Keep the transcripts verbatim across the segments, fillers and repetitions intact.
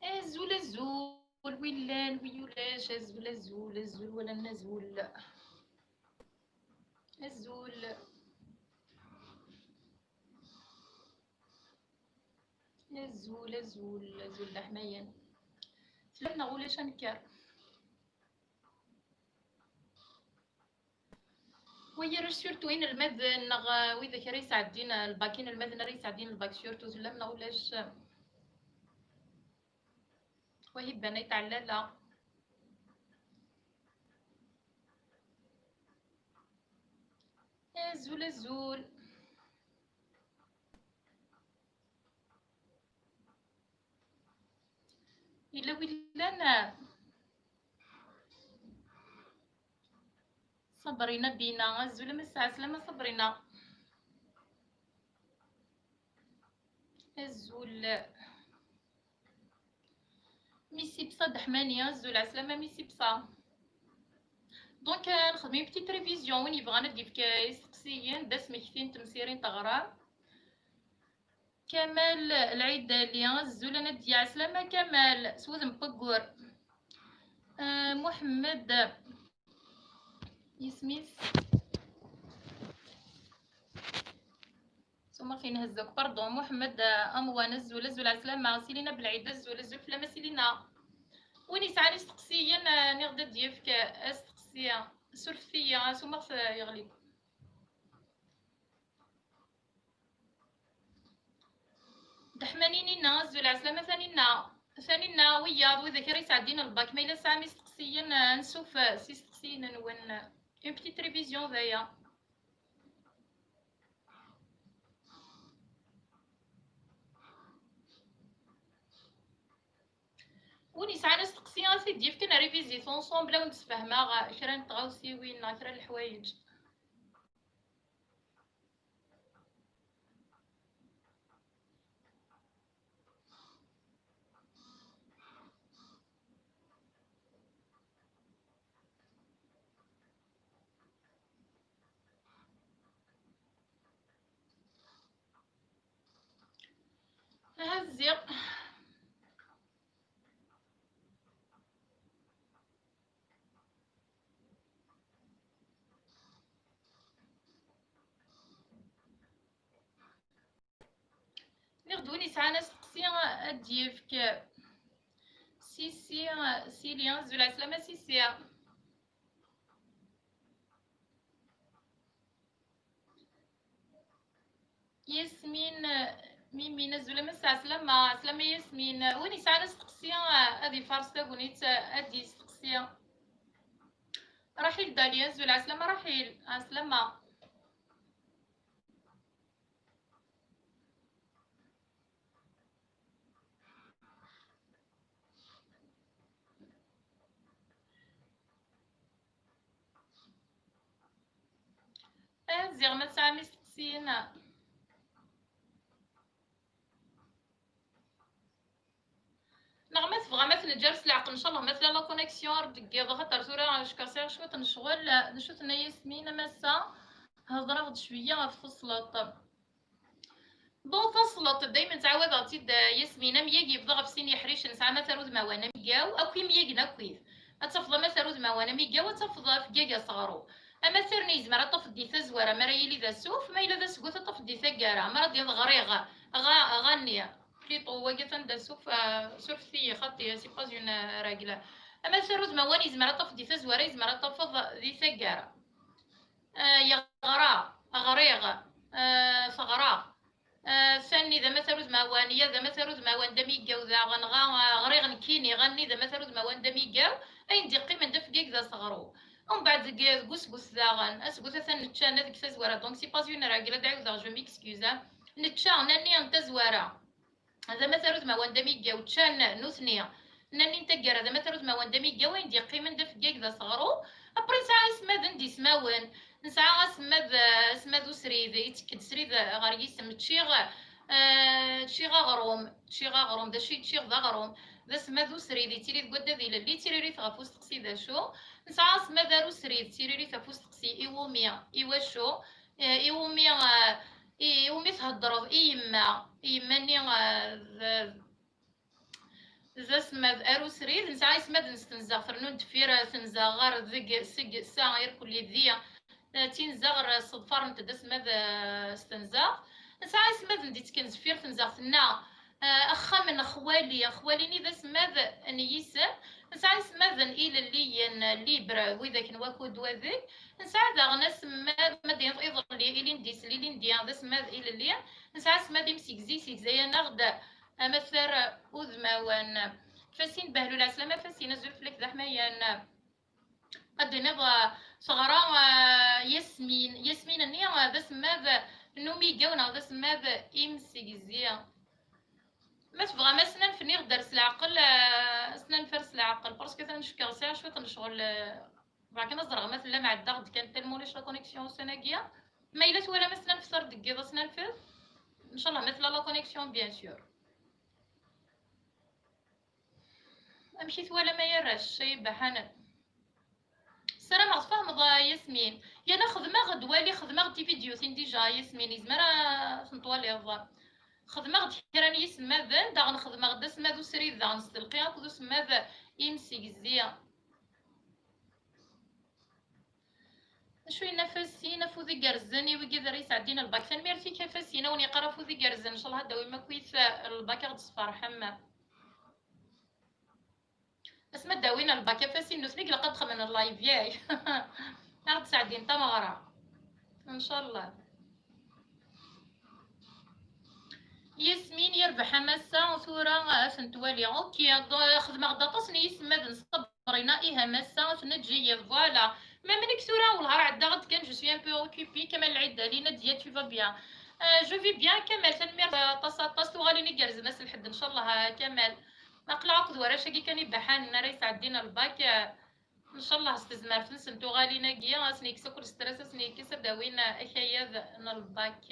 Azul, azul, wi llan, wi ulac, azul, azul, azul, wala n azul. Azul. Azul, azul, azul d aḥmayan. Tellam neɣ ulac anekkeṛ? Wagi ara surtout inelmaden neɣ, eh, widak ara yesɛeddin, eh, lbak, inelmaden ara yesɛeddin lbak, surtout tellam neɣ ulac? Wahi iban ay tɛellala. Azul, azul. Yella wi llan? Sabrina Bina, azul a Massa, ɛeslama Sabrina. Azul. Misipsa Deḥmani, azul, ɛeslama Misipsa. Donc, euh, nexdem une petite révision, win yebɣan ad d-yefk isteqsiyen, d asmekti n temsirin teɣram. Kamal Lɛidali, azul a Nadya, ɛeslama Kamal, s wudem n waggur. Euh, Muḥemmed, yisem-is? Suma fin hezzak, pardon. Muḥemmed, euh, Amwan, azul, azul, ɛeslama. Silina Belɛid, azul, azul fell-am a Silina. Win yesɛan isteqsiyen, euh, niɣ-d ad d-yefk, euh, asteqsi, surfet-iyi, asumeɣ yeɣli. Deḥmani Nina, azul, ɛeslama Taninna. Taninna, wiyaḍ, widak ara yesɛeddin lbak, ma yella tesɛam isteqsiyen, ansuf s isteqsiyen-nwen. Une petite révision d aya. Win yesɛan asteqsi, ad t-id-yefk, ad nrivizit ensemble, ad wen-d-sfehmeɣ kra n tɣawsiwin neɣ kra n leḥwayeǧ. Aha ziɣ. Niɣ d win yesɛan asteqsi ad d-yefk. Sisi, Sili, azul ɛeslama Sisi. Yasmin, Mimin, azul a Massa, ɛeslama, ɛeslama Yasmin. Win yesɛan asteqsi ad ifares tagnit ad d-yesteqsi. Raḥil Dali, azul ɛeslama Raḥil, ɛeslama. Eh, ziɣ ma tesɛam isteqsiyen. Neɣ ma tebɣam ad t-neǧǧer s leɛqel, ncallah ma tella la connexion ar d-teggiḍ, axaṭer tura ckeṛ sɛiɣ cwiṭ n ccɣel. D acu tenna Yasmin a Massa? Hedreɣ-d cwiya ɣef tesleḍt. Bon, tasleḍt, daymen ttɛawadeɣ-tt-id, eh, Yasmin, amyag yebḍa ɣef sin yeḥricen, nesɛa amatar udmawan amigaw, akk imyagen akkit. Ad tafeḍ amatar udmawan amigaw, ad tafeḍ afeggag aseɣru. Amatar-nni yezmer ad tafeḍ di tazwara, mi ara yili d asuf, ma yella d asgut ad tafeḍ di taggara, mi ara d-yaweḍ ɣriɣ, ɣa, ɣa-nni. Plutôt, wagi atan d asuf, eh, surfet-iyi, xaṭi, c'est pas une, euh, règle. Amatar udmawan yezmer ad tafeḍ di tazwara, yezmer ad tafeḍ di taggara. Eh, yeɣra, ɣriɣ, eh, teɣra. Eh, sanni d amatar udmawan, ya d amatar udmawan d amigaw daɣen, ɣa, eh, ɣriɣ nekkini, ɣanni d amatar udmawan d amigaw, ayen d-iqqimen d afeggag d aseɣru. Umbeɛd deg, deg usgut daɣen, asgut atan nečča, na deg tazwara, donc c'est pas une règle, ad ɛiwdeɣ, je m'excuse, ah. Nečča, nanni n tazwara. D amatar udmawan d amigaw, ččan nutni. Nanni n taggara d amatar udmawan d amigaw, ayen d-yeqqimen d afeggag d aseɣru. Après nesɛa isemmaden d ismawen. Nesɛa asemmad, eh, asemmad usrid, yettekk-d srid ɣer yisem. Ččiɣ, eh, ččiɣ aɣrum, ččiɣ aɣrum. D acu i ččiɣ d aɣrum? D asemmad usrid, yettili deg waddad ilelli, d tiririt ɣef usteqsi d acu. Nesɛa asemmad arusrid, d tiririt ɣef usteqsi iwumi, iwacu, eh, iwumi, eh, i-, iwumi theddreḍ i yemma, i yemma-nni, eh, d-, D asemad arusrid, nesɛa ismaden s tenzaɣt, rnu deffir, eh, tenzaɣ ɣer deg, seg, sa, irkelli, di, eh, tinzaɣ, eh, ṣeḍfarent-d asemad, eh, s tenzaɣt. Nesɛa ismaden d-ittekken deffir tenzaɣt, nna, eh, axxam n xwali, xwali-nni d asemad n yisem. Nesɛa ismaden ilelliyen, eh, libre, widak n wakud wadeg. Nesɛa daɣen asemad, ma d-, iḍelli, ilindi, s lilindi, d asemad ilelli. Nesɛa asemad imsegzi, segzayen-aɣ-d amatar udmawan. Fasin Behlul, ɛeslama Fasin, azul fell-ak d aḥmayan. Ad d-tiniḍ, uh, teɣra, uh, Yasmin. Yasmin-nni, uh, d asemad n umigaw neɣ d asemad imsegzi. Ma tebɣam ad s-nanef, niɣ-d ar s leɛqel, uh, ad s-nanef ar s leɛqel, parce que atan cukkeɣ sɛiɣ cwiṭ n ccɣel, uh, bɣa kan ad ẓreɣ ma tellam ɛeddaɣ-d kan, tellement ulac la connexion ussan-agi. Ma yella twalam ad s-nanef ar deg yiḍ, ad s-nanef. Ncallah ma tella la connexion, bien sûr. Amek i twalam ay arrac, ay ibaḥanen? Ssarameɣ tfehmeḍ, a Yasmin. Yerna xedmeɣ-d, wali, xedmeɣ-d tividyutin déjà, a Yasmin, yezmer ad tent-twaliḍ. Xedmeɣ-d kra n yisemmaden, daɣen xedmeɣ-d asemad usrid daɣen s telqi akked usemad imsegzi. Acu yenna Fasin? Afud igerrzen i wigad ara yesɛeddin lbak. Tanemmirt-ik a Fasin, a wen-yeqqar afud igerrzen. Ncallah ad d-tawim akkit lbak, ad ɣ-d-tesferḥem. Asmi ad d-awin lbak a Fasin, nutni ilaq ad xedmen live, yak. Ad ɣ-d-sɛeddin tameɣra. Ncallah. Yasmin, yerbeḥ a massa, tura ad tent-waliɣ. Ok, donc, xedmeɣ-d aṭas n yisemmaden s Sabrina, ih a massa, ad ten-neǧǧ ihi, voilà. Même nekk tura, wellah ar ɛeddaɣ-d kan, je suis un peu occupée. Kamal Lɛidali, Nadia, tu vas bien? Euh, je vais bien, Kamal, tanemmirt aṭas, aṭas. Tuɣalin igerrzen ass n lḥedd, ncallah, a Kamal. Aql-aɣ akked warrac-agi kan ibaḥanen ara yesɛeddin lbak, euh, ncallah s tezmert-nsen tuɣalin-agi, ad sen-yekkes akk stress, ad sen-yekkes, ad d-awin akayad n lbak.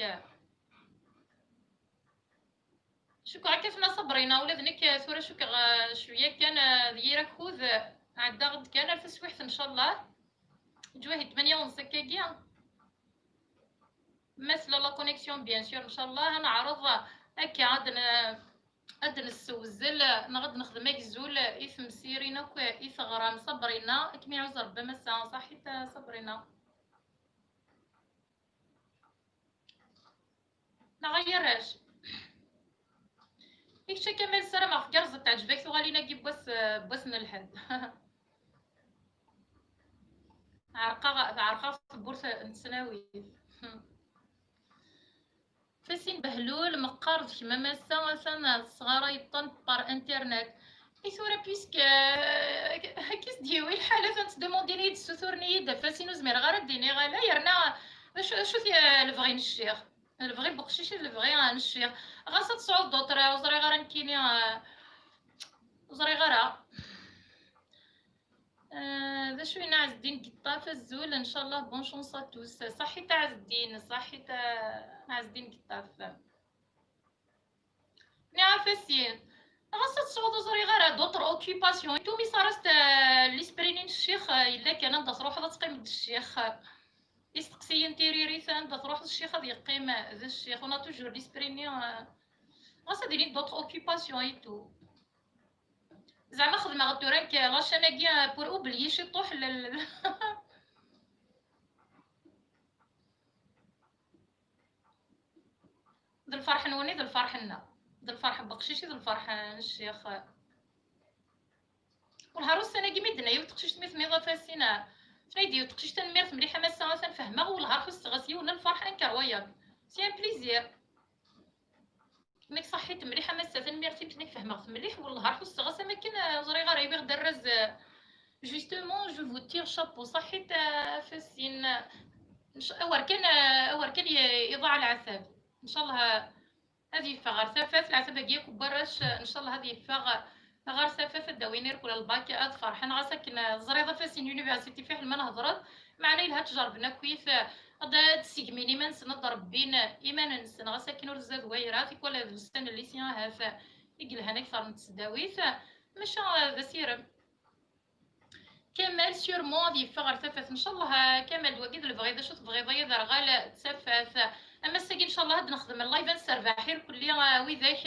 Cukkeɣ akka tella Sabrina, ula d nekk, eh, tura cukkeɣ, eh, cwiya kan, eh, d yir akud, eh, ɛeddaɣ-d kan ar taswiḥt, ncallah. Ǧwahi tmanya wnṣ akkagi. Ma tella la connexion, bien sûr, ncallah, ad neɛreḍ akka ad n-, ad d-nessewzel, eh, neɣ ad nexdem agzul, eh, i temsirin akk, eh, i teɣram Sabrina, ad kem-iɛuzz Rebbi a massa, ṣaḥit, eh, Sabrina. Neɣ ay arrac. I kečč a Kamal, ssarameɣ tgerrzeḍ, teɛǧeb-ak tuɣalin-agi n wass, n wass n lḥedd. Ɛerqeɣ, teɛreq-aɣ tewwurt n tesnawit. Fasin Behlul, meqqar d kemm a massa, atan tesɣarayeḍ-tent par internet. I tura, puisque, euh, akka i s-d-yiwi lḥal, atan ttdemandin-iyi-d, ssuturen-iyi-d ɣef Fasin, ur zmireɣ ara ad d-iniɣ ala, yerna d acu, d acu-t, euh, lebɣi n ccix? Lebɣi n weqcic i d lebɣi, euh, n ccix. Ɣas ad tesɛuḍ d'autres, euh, ur ẓriɣ ara nekkini, euh, ur ẓriɣ ara. Euh, d acu yenna Ɛezdin Geṭṭaf? Azul, ncallah, bonne chance à tous. Ṣaḥit a Ɛezdin, ṣaḥit a Ɛezdin Geṭṭaf. Nniɣ-as a Fasin, ɣas ad tesɛuḍ, ur ẓriɣ ara, d'autres occupations et tout, mi ṣarast, euh, l'esprit-nni n ccix, euh, yella kan anda truḥeḍ ad teqqimeḍ d ccix. Isteqsiyen tiririt, anda truḥeḍ ccix ad yeqqim d ccix. On a toujours l'esprit-nni, euh, ɣas ad ilin d'autres occupations et tout. Zeɛma xedmeɣ tura nekk la chaîne-agi, euh, pour oublier ciṭuḥ l-, l-, D lferḥ-nwen i d lferḥ-nneɣ. D lferḥ n weqcic i d lferḥ n ccix. Wellah ar ussan-agi mi d-tenna yiwet teqcict mi tenniḍ a Fasin, tenna-yi-d yiwet teqcict, tanemmirt mliḥ a massa, atan fehmeɣ, wellah ar ḥusseɣ-as yiwen n lferḥ incroyable. C'est un plaisir. Nekk ṣaḥit mliḥ a massa, tanemmirt-im, nekk fehmeɣ-t mliḥ, wellah ar ḥusseɣ-as am akken, euh, ur ẓriɣ ara, iwiɣ-d arraz, euh, justement, je vous tire chapeau, ṣaḥit, euh, a Fasin. Nc-, awer kan, euh, awer kan i-, iḍaɛ leɛtab. Ncallah, euh, ad yeffeɣ ɣer tafat, leɛtab-agi akk n warrac, euh, ncallah ad yeffeɣ, euh, ɣer tafat, ad d-awin irkul lbak, ad ferḥen, ɣas akken, euh, teẓriḍ a Fasin, université fiḥel ma nhedreḍ, meɛna yelha ad t-jerrben akkit, ad d-segmin iman-nsen, ad d-rebbin iman-nsen, ɣas akken ur tzad wayra, tikwal d ussan n lycée ahat i yelhan akteṛ n tesdawit, maca d asirem. Kamal sûrement ad yeffeɣ ɣer tafat, ncallah. Kamal, d wagi d lebɣi, d acu tebɣiḍ ay aderɣal d tafat? Am ass-agi ncallah ad nexdem live, ad nesserbaḥ irkelli, widak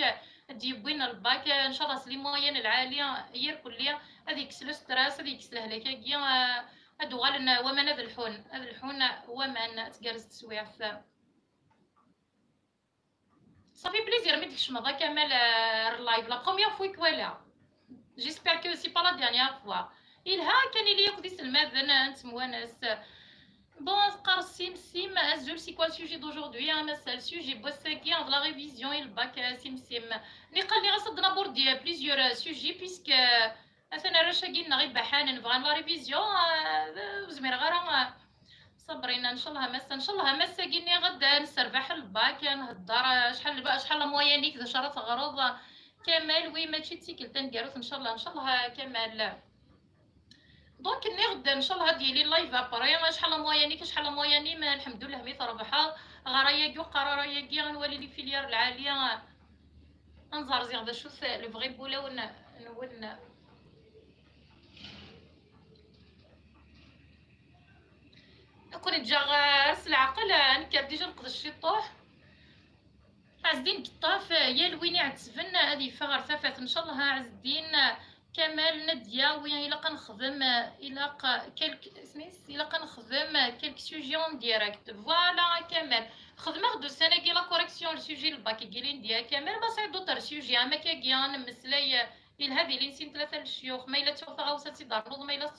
ad d-yewwin lbak, eh, ncallah s les moyennes lɛali, yir kulli ad yekkes le stress, ad yekkes lehlak-agi, eh, ad uɣalen waman ad lḥun, ad lḥun waman, ad tgerrez teswiɛt. Ça fait plaisir mi d-tkecmeḍ a Kamal, eh, ar live. La première fois i k-walaɣ. J'espère que c'est pas la dernière fois. Yelha kan, ili akk d iselmaden, eh, nettemwanas. Bon, teqqar Simsim, azul, c'est quoi le sujet d'aujourd'hui, hein, amasal? Sujet n wass-agi, de la révision i lbak, eh, Simsim. Niqal nniɣ-as ad d-nabordi, eh, plusieurs, eh, sujets, puisque, eh, atan arrac-agi-nneɣ ibaḥanen bɣan la révision, eh, ur zmireɣ ara, eh, Sabrina, ncallah a massa, ncallah a massa-agi nniɣ-d, eh, nesserbaḥ lbak, eh, nhedder, eh, acḥal, acḥal la moyenne-ik, d acu ara teɣreḍ, eh, Kamal, oui, mačči d tikkelt taneggarut, ncallah, ncallah, eh, Kamal. Donc, nniɣ-d, ncallah, ad d-yili live après. Acḥal la moyenne-ik, acḥal la moyenne-im, lḥemdullah, mi trebḥeḍ. Ɣer ayagi, uqrar ayagi, ad nwali les filières lɛali. Ad nẓer ziɣ d acu-t le vrai n wulawen-nwen. Ad ken-ǧǧeɣ ar s leɛqel, ad nekker déjà neqdec ciṭuḥ. Ɛezdin Geṭṭaf, yal win iɛettben ad yeffeɣ ɣer tafat, ncallah. Ɛezdin, Kamal, Nadia, wi ilaq ad nexdem, ilaq quelques, isem-is, ilaq ad nexdem quelques sujets en direct. Voilà, Kamal. Xedmeɣ-d ussan-agi la correction, le sujet n lbak-agi, Lindia, Kamal, ma sɛiɣ d'autres sujets, am akkagi, ad nemmeslay, yelha ad ilin sin tlata n lecyux, ma yella tuɣ taɣawsa ad tt-id-ternuḍ, ma yella